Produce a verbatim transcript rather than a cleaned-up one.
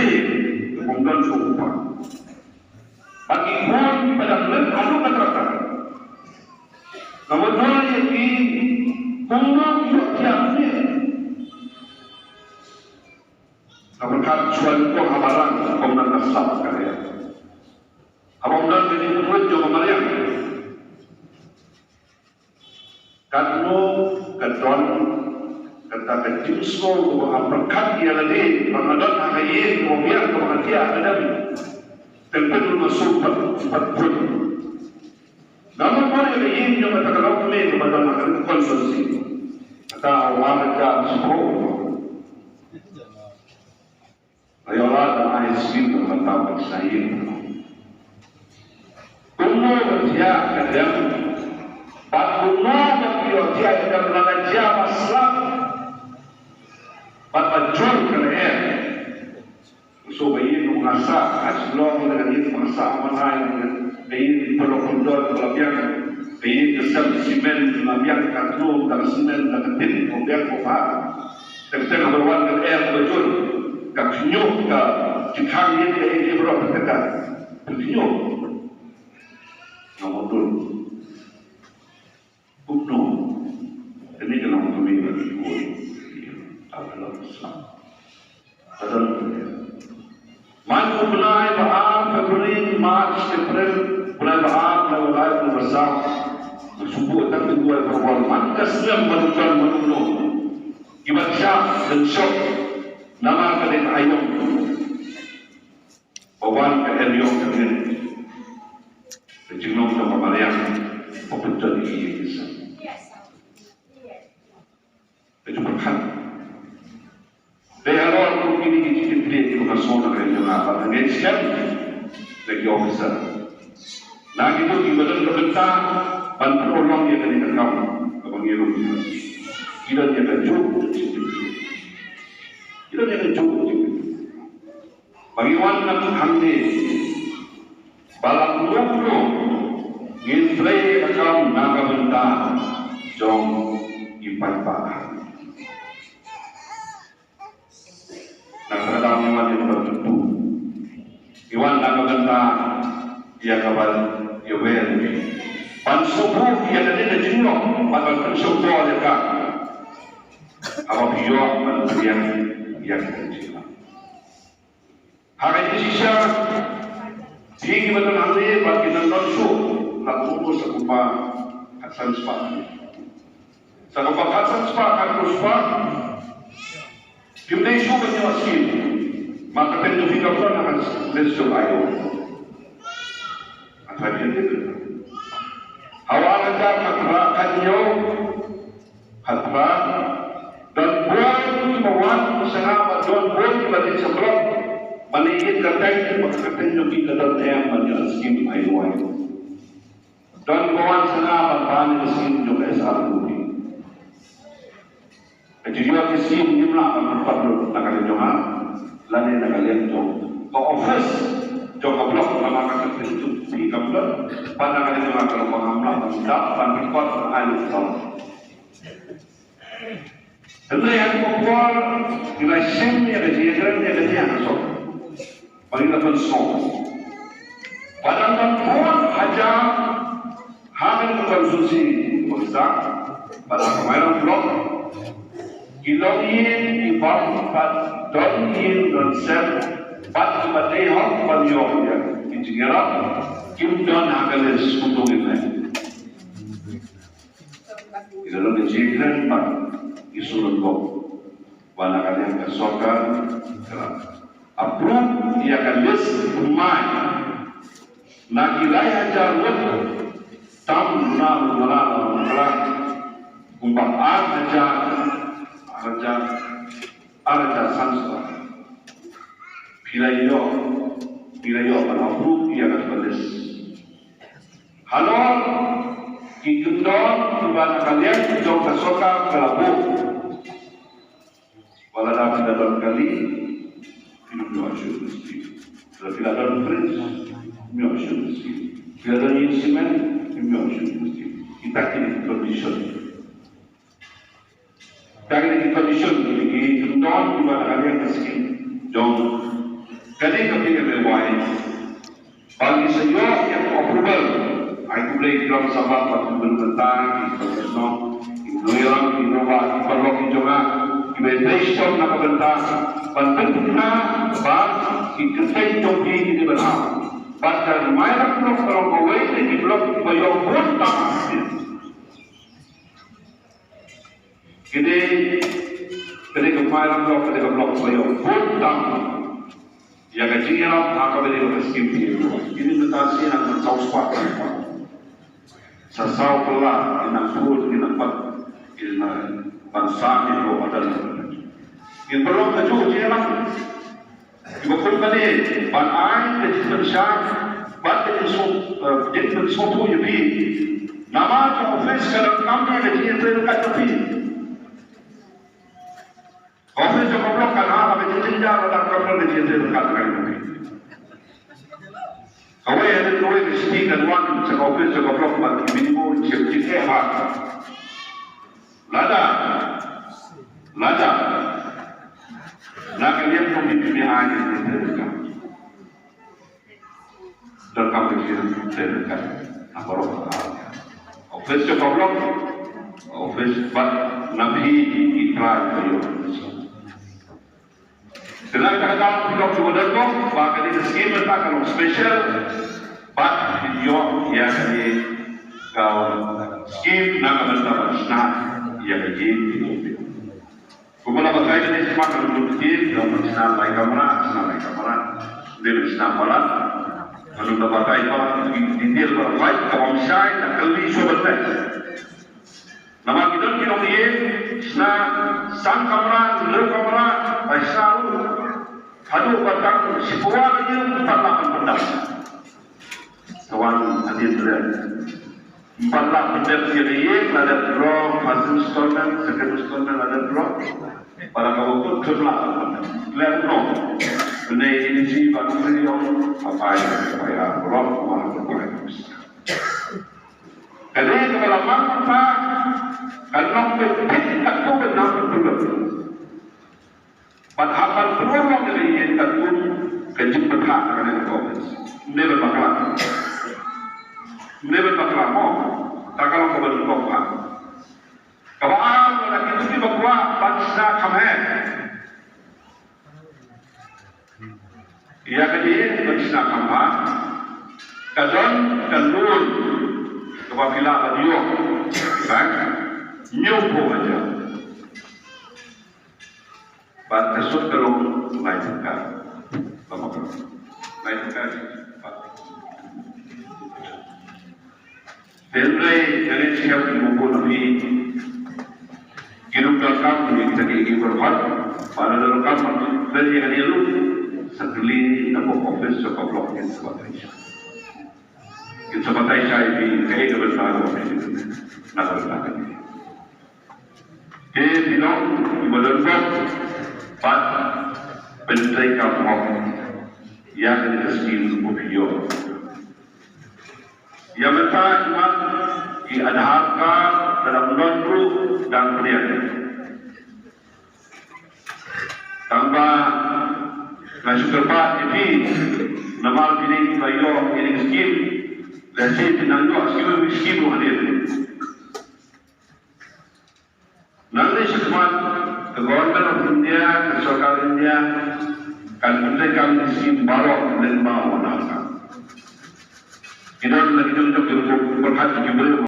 Ym don shuh u kpa. Bad ki khun kiba dang rit haduh katta katta. Namar ïa ki kumno ki ïoh thiah ne. Ka pyrkhat shuwa nyngkong ha balang, kumno ka sap ka ïa. Haba ym don ka jingpynwit jong ka mariang. Katno ka don kata ka jingsngew kaba nga pyrkhat ïa lade ba nga don ha ka ïing kaba biang kaba nga thiah ka dem. Teng teng ruh nga sum pat pat pun. Nga mut mut ïa ka ïing jong kata ka longkmie kaba don ha ka constituency. Kata u ar hajar shiphew. Ayola da ai skim da mata ba sa ïing. Kumno ba thiah ka dem. Bad kumno ba ki ïoh thiah ka dem lada jia ba slap. Bad ba jur ka lyer. So ba ïing ba nga sah ha Shillong da ka ïing ba nga sah ha Manai da ka ïing ba lok pyndoh ba la biang. Ka ïing ka sem simen ba la biang ka tnum da ka simen da ka tin ba biang ba bha. Teng teng haba wan ka lyer ba jur ka khñiuh ka jingkhang ïing ka ïing ki baroh ka teka. Ka khñiuh. Nga mutdur. Kumno? Kane ka long kmie ba ki khun. Ka long sa. Ka don. Man u bnai ba ar February, March, April, bnai ba ar, bnai ba lai, bnai ba saw. Ba shu buh tang ki duwai ba wan. Man ka snem ba don, man u nong. Ki ba shah, dan shok. Namar ka dei ka aïom. Ba wan ka em ïong ka nit. Ka jinglong jong ka mariang. Ba pynjot ïa ki ïing ki sem. Ka jingpyrkhat. Dei halor kum kine ki jingkitkhlieh kiba nga sngew na ka liang jong nga ba nga ngeit skhem da ki officer. Na kito kiba don ka bynta ban pynurlong ïa kane ka kam kaba ngi rung. Ki don ïa ka juk jingkitkhlieh. Ki don ïa ka juk jingkitkhlieh. Ba ngi wan na hangne ba la kumno kumno ngin trei akam na ka bynta jong ki paidbah. Na ka daw ngi wan ïa ka bynta, ngi wan na ka bynta ïa ka ban ïa wer ban sngewthuh ïa kane ka jingïoh bad ban pynshongkor ïa ka haba phi ïoh ban pdiang ïa ka jingïoh. Ha ka jingshisha, phi kiba don hangne bad ki nang don shuh, la kumno sa kumba khatsan spah. Sa kumba khatsan spah, khatsan spah. Kim dei shuh ban ïoh skim. Ma ka kyrteng jong phi kam don ha ka list jong ïo. Kata phi dei. Hawa kata ka pra ka ïoh. Haba don bun kiba wan sha nga, ba don bun kiba leit sha block. Mane ïa ka kyrteng, ba ka kyrteng jong ki ka don em ban ïoh skim ai wai. Don kiba wan sha nga ban pan ïa ka skim jong ka S R P. Ka jingïoh ka skim ngim lah ban pynpot lut na ka liang jong nga lane na ka liang jong ka office jong ka block, namar ka kyrteng jong phi kam don. Ban na ka liang jong nga ka long ba ngam lah ban dap ban pynpot ban ai lut. Hynrei ha kaba por ngi la shim ïa ka jingïakren ïa kane ha ka sorkar. Ba ngi la pynsngew ba dang don bun hajar ha kane ka constituency ba ki sah bad ha ka Mairang block. Ki longïing ki bam bad don ïing don sem bad kiba dei hok ban ïoh ïa ki jingïarap kim don ha ka list kumno ngin leh. Ki la don ka jingkren bad ki sngewthuh ba na ka liang ka sorkar ka la approve ïa ka list thymmai na ki lai hajar ngut tam na Mawlai Mawlai kumba ar hajar, ar hajar, ar hajar san spah. Phi la ïoh, phi la ïoh ban approve ïa ka list. Halor ki kyndon kiba na ka liang jong ka sorkar ka la buh. Ba lada phi la don kali, phim ïoh shuh skim. Lada phi la don fridge, phim ïoh shuh skim. Phi la don ïing cement, phim ïoh shuh skim. Kita kine ki condition. Kita kine ki condition, kine ki kyndon kiba na ka liang ka skim jong Kane ka P M A Y ba ngi sa ïoh ïa ka approval. Ai khublei ki long sabab ba ki bun bynta, ki bun bynta, ki nongïalam, ki nongwah, ki paralok ki jong nga, kiba ïadei shitom na ka bynta ban pynthikna ba ki kynthei jong phi ki dei ban hap. Bad ka Mairang Block ka long kawei na ki block kiba ïoh vote tam. Kine, kine ka Mairang Block, kine ka block ba ïoh vote tam ïa ka jingïarap ha kaba ïadei bad ka skim P M A Y. Kine mynta sien nang saw spah, sa saw kylla ki nang vote, ki nang bat, ki nang ban sa ki block adan. Ki block ka jong jingïarap. Kiba kum kane ban ai ka jingpynshai bad ka jingsngewthuh, eh, jingpynsngewthuh ïa phi. Namar ka office ka donkam ïa ka jingïatreilang ka jong phi. Ka office jong ka block kan hap ka jingjynjar lada ka donkam ïa ka jingïatreilang ka jong phi. Kawei hadien kawei ka sngi kan wan sha ka office jong ka block bad ki video jingeh ha. Lada, lada na ka liang jong phi phi ai ïa ka jingïatreilang ka. Donkam ka jingïatreilang ka na baroh. Office jong ka block, office bad na phi ki trai ka ïoh. Te na kata ka daw phi long kiba donkam ba kane ka skim mynta ka long special bad phin ïoh ïa kane ka skim na ka bynta ban shna ïa ka ïing. Kumba la batai kane smat ka long ktien, ka long ban shna lai kamra, shna lai kamra. Dei ban shna palat. Ka long da batai palat ki detail ba la batai ka bym shai, ka kylli shuwa ban leh. Namar ki don ki nongïing shna san kamra, hynriew kamra, ba shna ruh haduh ba tang shiphew wei ka ïing, ym pat lah ban pyndep. Sa wan hadien leh. Ym pat lah pyndep ïa ka ïing, la dep draw first installment, second installment, la dep draw. Ba la ka wakut khlem lah ban pyndep. Khlem noh. Mynne A D C ba nongri ong, apai, apai, ah, rot, ma, apai. Kane kaba la mang mynta kan long pynthik katto katne pynlong. Bad haba pynlong kane ïa katto ka jingpynthik kane ka office. Ym dei ban bakla. Ym dei ban bakla mo. Ta ka long kaba nyngkong ha. Kaba ar, lada kito kiba kwah ban shna kham heh ïa ka ïing ban shna kham bha, ka don ka loan kaba phi lah ban ïoh, bank, hynñiewphew hajar. Bad ka sut ka long lai tyngka. Lai tyngka. Hynrei nga ngeit skhem ba kum na phi ki ruh donkam ïa kita kiei kiei baroh, bad lada donkam ban kren ïa kane ruh, sa kylli na ka office jong ka block, kin sa batai shai. Kin sa batai shai ïa phi kaei kaba donkam na ka bynta kane. Te phi long kiba don bok bad pyntreikam hok ïa kane ka skim ba phi ïoh. Ïa mynta imat i Aadhaar card ka dang don ruh dang pdiang. Tangba nga shu kyrpad ïa phi namar phi dei kiba ïoh ïa kane ka skim. Lehse phi nang ïoh skim, skim ruh hadien. Nangne shakhmat ka Government of India, ka Sorkar India kan pyntreikam ïa ki skim baroh lyngba u Aadhaar card. Ki don la ki jong jong ki rukom pyrkhat ki briew